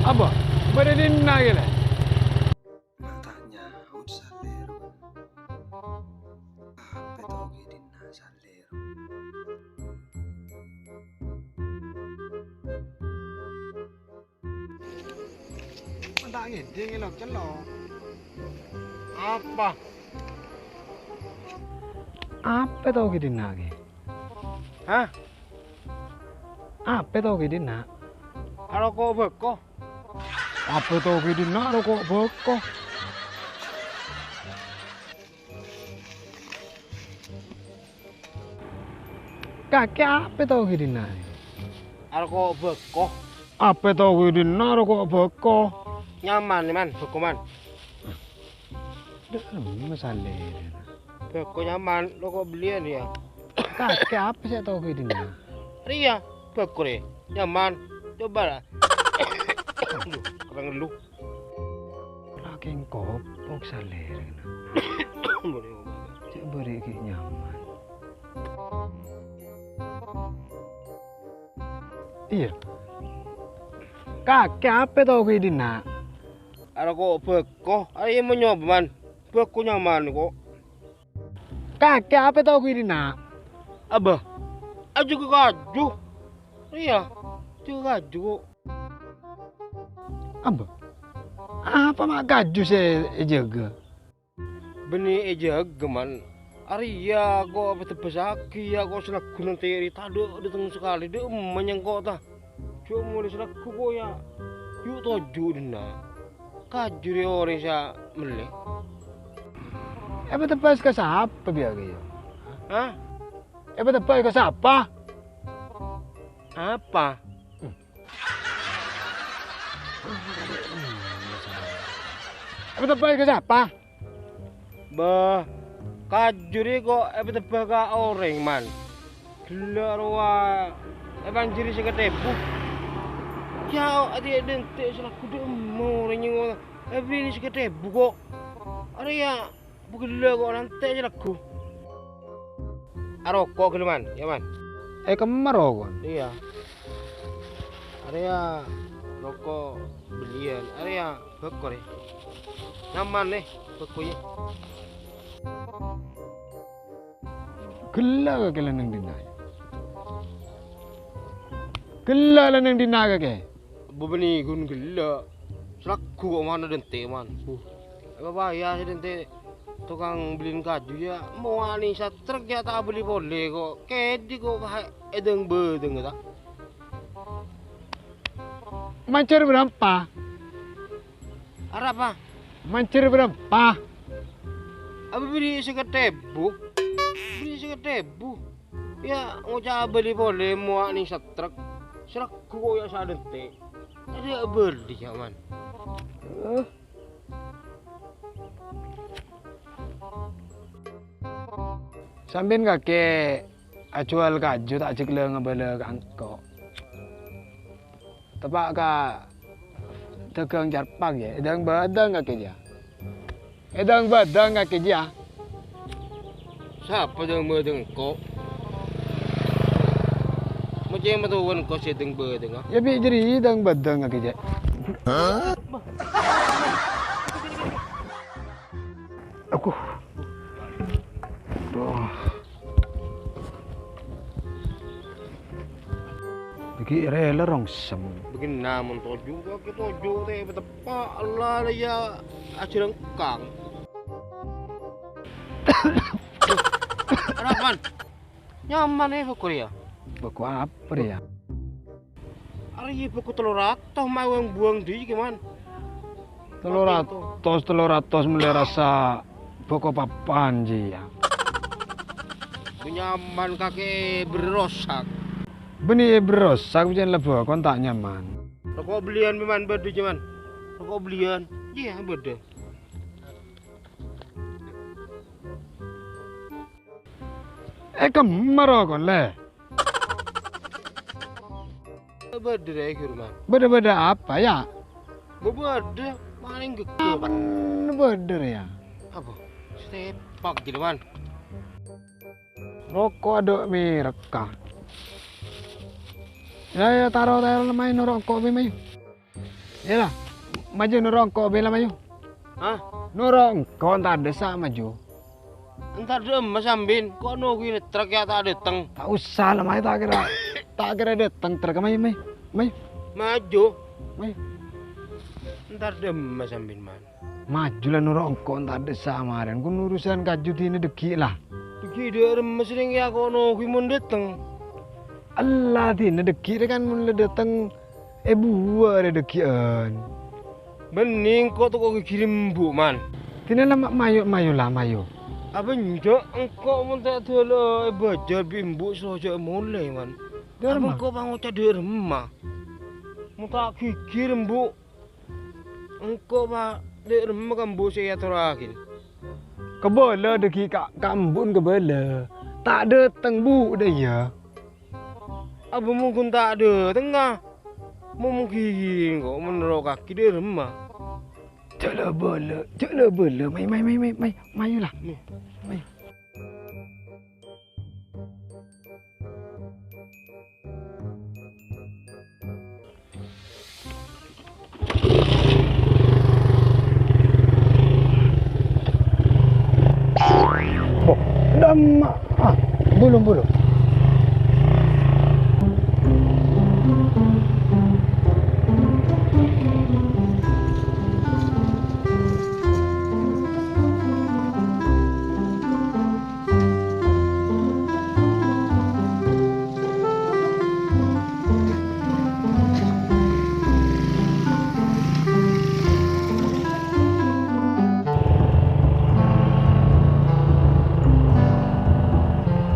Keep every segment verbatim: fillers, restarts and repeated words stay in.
Apa? Bâdâ è dinna' kèya? Ma' ta' nyaot Salèro. Apa tao ghi' è dinna' Salèro? Menta' ngèdhing, èlok-cellok. Apa? Apa tao ghi' è dinna' kèya? Hah? Apa tao ghi' è dinna'? Aroko' bhâko. Apa tao ghi' è dinna' aroko' bhâko? Kakè apa tao ghi' è dinna'? Aroko' bhâko. Apa tao ghi' è dinna' aroko' bhâko? Nyaman, Man, bhâko, Man. Dâ' remma Salèro. Bhâko nyaman, lo' ko' belliyân, yâ. Kakè apa sè tao ghi' è dinna'? Rèya, bhâko rè. Nyaman. Coba la. Aduh, kurang lu. Lakèng kopok Salèrona. Cè' bâri' ghi' nyaman. Iyâ. Kakè apa tao ghi' è dinna'? Aroko' bhâko. Arèya mon nyoba, Man. Bhâko nyaman, ko'. Kakè apa tao ghi' è dinna'? Abâ. Ajâgâ kaju. Iyâ. Ajâgâ kaju, ko'. Abâ. Apa ma' kaju sè èjâgâ? Bânnè èjâgâ, Man. Arèya ko' èpatebâssaghi, yâ, ko' sè lagghu nantè' rè tadâ' dâteng sakalè. Dâ' emma nyèngko' ta? Jhâ' molè sè lagghu ko', yâ. Ju' toju' dinna'. Kaju rè orèng sè mellè. Èpatebâs ka sapa biya' kèya? Hah? Èpatebâs ka sapa? Apa? Èpatebâs ka sapa? Bâh, kaju rè ko' èpatebâ ka orèng, Man. Ghellâ' rowa èpanjhâri sèket èbu. Yâ, ati èdhente' sè lagghu dâ' emma orèng nyèngko' èbèrri'i sèket èbu, ko'. Arèya Bu ghellâ' ko' nantè' sè lagghu. Aroko' ghellâ', Man, yâ, Man. È kemma roko'na? Iyâ. Arèya roko' belliyân. Arèya bhâko rè. Nyaman, è, bhâko, yâ. Ghellâ' kakè la neng dinna'? Ghellâ' la neng dinna' kakè? Bâbâna ghun ghellâ'. Sè lagghu ko' mana dântè', Man. Buh. Apa bahaya sè dântè' tokang bellin kaju, yâ, mowa' nèng satrek, yâ, ta' abâli polè ko'. Kèdhi ko' pa èdâng-bâdâng, ta'? Manjhâr bârâmpa? Arapa? Manjhâr bârâmpa? Apa bèrri' sèket èbu? Bèrri' sèket èbu? Yâ, ngoca' abâli polè mowa' nèng satrek. Sè lagghu ko' yâ sadântè'. Tadâ' abâli, yâ, Man. Eh. Sampèyan kakè ajhuwâl kaju ta' jhâ' la ngabâlâ ka engko'. Teppa' ka dhâghâng carpak, yâ. Èdâng-bâdâng kakè, yâ. Èdâng-bâdâng kakè, yâ. Sapa dâng-bâdâng engko'? Mocè matowan engko' sè dâng-bâdâng, ah. Yâ, bi' jârèya dâng-bâdâng kakè, yâ. Aduh. Aduh. Bâgi rèla rongsem. Bâgi namon toju', bâgi toju' tè pateppa', Allah la yâ ajhâlângkang. Arapa, Man? Nyaman, è, bhâko rèya. Bhâko apa rèya? Arèya bhâko tello ratos, ma' buwâng-buwâng dhibi', Man. Tello ratos, tello ratos mellè rassa bhâko papan, jiyâ. Bu nyaman kakè berrosak. Bânnè berrosak, bâjâna la bhâko ta' nyaman. Roko' belliyân, Man, bâdâ, jiyâ, Man. Roko' belliyân. Iyâ, bâdâ. È kemma roko'na, Lè'? Bâdâ rè, Gir, Man. Bâdâ-bâdâ apa, yâ? Bâ-, bâdâ, palèng ghâggâ. Apa bâdâ rè, yâ? Apa? Sètèpak, Gir, Man. Roko' adâ' mèrek, ka. Yâ, yâ, taro, taro, mayu noro' engko' bi, mayu. Yâ, la. Maju noro' engko' bi, la, mayu. Hah? Noro' engko', entar dessa' maju. Entar dâ'emma sambin, ko' nungguin truk yâ ta' dâteng. Ta' osa la, mayu, ta' kèra, ta' kèra dâteng truk, mayu, mayu, mayu. Maju. Mayu. Entar dâ'emma sambin, Man. Maju la noro' engko', entar dessa' marèn. Ghun urusan kaju dinah dâggi' la. Dâggi' dâ'remma sè rèng yâ ko' nungguin mon dâteng. Ella dinah dâggi' rè kan mon la dâteng èbuwâ' rè dâggi'ân. Bânnè engko' toko' ghighiri embu', Man. Dinah la ma-, mayu, mayu la, mayu. Apa enjâ' engko' mon ta' dâlâ èbâjâr bi' embu' sè jâ' molè, Man? Dâ'remma? Apa engko' pangoca' dâ'remma? Mon ta' ghighir embu', engko' pa-, dâ'remma ka embu' sè èatorraghi? Kabâlâ dâggi' ka, ka embu'en kabâlâ. Ta' dâteng embu' dâ' iyâ. Apa mon ghun ta' dâtengnga? Mon ghighir engko' mon noro' kakè dâ'remma? Jâ' la bâlâ, jâ' la bâlâ. Mayu, mayu, mayu, mayu, mayu, mayu la. Mayu. Oh, dâ'emma. Ah, bulung, bulung.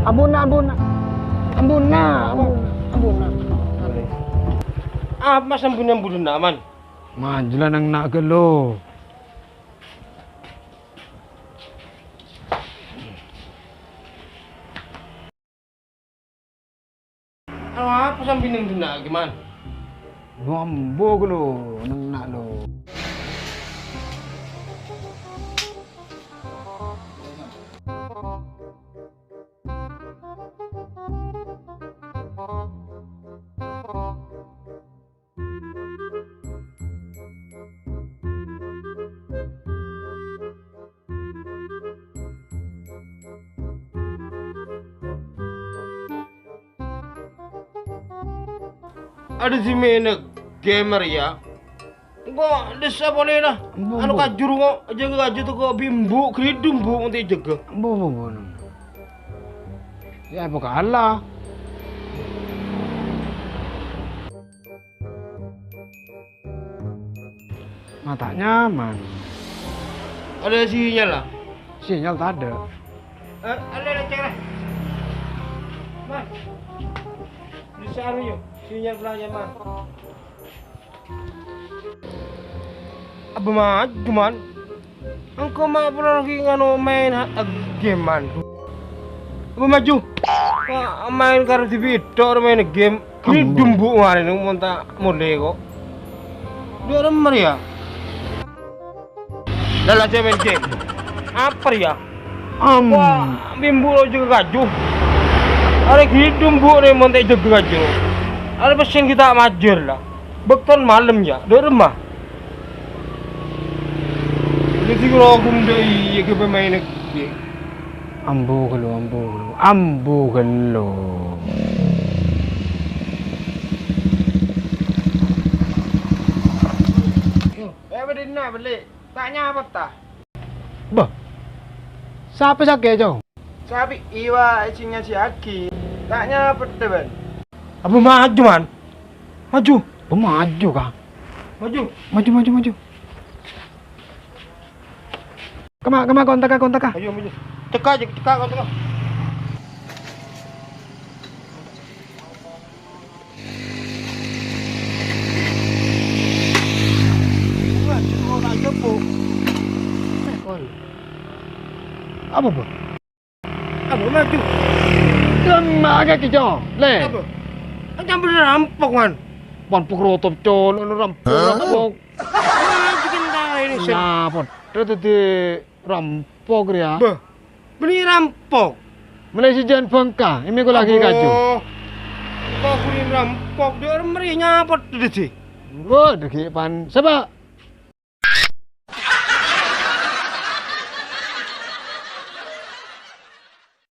Ampon, ampon. Ampon, ampon, ampon. Apa sambunna-ambunna, Man? Maju la neng na' ghâllu. Apa sambi neng dinna' ghi, Man? Ambu ghâllu, neng na' lo. Adâ' sè mènè game rèya. Engko' dissa' polè, la. Embu, anu embu. Kaju, engko' jâgâ kaju toko' bi' embu', ghâlidhu embu' mon ta' èjâgâ. Embu, embu, embu, embu. Ya, apa kalah? Ma' ta' nyaman. Adâ' sinyal, la? Sinyal tadâ'. Eh, adâ', adâ', cek, la. Man. Bisa anu, yo. Sinyal kurang nyaman. Abâ maju, Man. Engko' ma' pernah lagi nganu main ha-, game, Man. Abâ maju. Wa-, main karo T V tok, main game. Ghâlidhu embu' marèna mon ta' molè, ko'. Dâ' remma rèya. Lala, jhâ' main game. Apa rèya? Am. Wa, bi' embu' lo jâgâ kaju. Arè ghâlidhu embu' rè mon ta' èjâgâ kaju. Arè pèssèna ghi' ta' majâr, la. Bâktona malem, yâ. Dâ' remma. Dhâddhi, ghulâ ghun dâ' iyâ ghâbây maèn ghi. Ambu ghâllu, ambu ghâllu, ambu ghâllu. Yo, eh, bâdâ dinna', Bellè'. Ta' nyapa, ta? Bâh. Sapa sakè', Cong? Sabi' iwa sè nyajiyaghi. Ta' nyapa, ta, bân? Abâ maju, Man. Maju. Oh, maju, Kang. Maju. Maju, maju, maju. Kemma, kemma, kontak, kontak. Ayo, maju. Cekka', cek-, cekka', kontak. Wah, cuma tak jemput. Apa, Bro? Apa maju? Kemma kakè, Cong? Lè. Apa? Kan campur rampok, Man. Pan pok rotop colo'na rampok, rampok. Nah, bikin tahu ini, Sir. Nah, pon. Terus dadi rampok, ya. Bâh, bânnè rampok. Mèlè sè jân bângka, ini kok lagi kaju. Kok bânnè rampok, dâ' remma rè nyapa dâddhi? Wah, dâgghi' pan. Sapa?